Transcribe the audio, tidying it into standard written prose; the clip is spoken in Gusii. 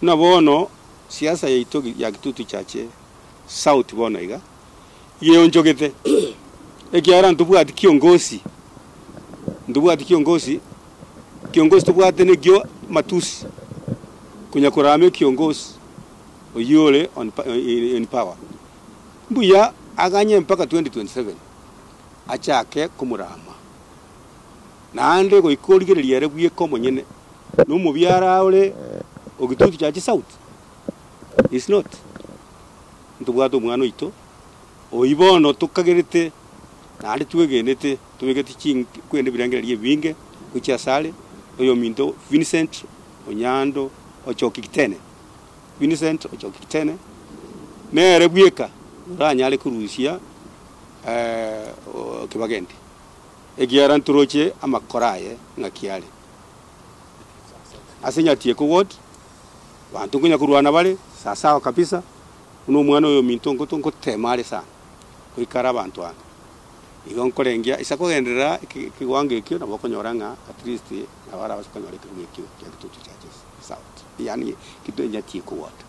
Buna bono siasa yaito ya Kitutu Chache South bono iga, yeonchogete, ekiagera ntobwati kiongosi, ntobwati kiongosi, kiongosi tobwate nekio matusi, konya korama ekiongosi oyio ore on in power. Mbuya aganye mpaka 2027 achake komorama, naende goika origereria ere bweka omonyene, na omobiara ore o Kitutu Chache South, is not. Ntobwate omwana oito, oyio bono tokagerete naende twegenete tobegete ching kwende ebirengererio ebinge gochia asare, oyominto Vincent Onyando Ochoki Kitene, Vincent Ochoki Kitene, nere bweka oranyare korusia kebagende, ekiagera ntoroche amakora aye ng'aki are. Ase Nyatieko ward, abanto nkonya korwana bare sasawa kabisa, buna omwana oyo ominto ngoto ngotema are sana, goikara abanto ang'e. Igo nkorengia ase kogenderera ekewango ekio nabo okonyora ng'a at least nabo arabase konyora ekerogo ekio kia Kitutu Churches South, yaani Nyatieko ward.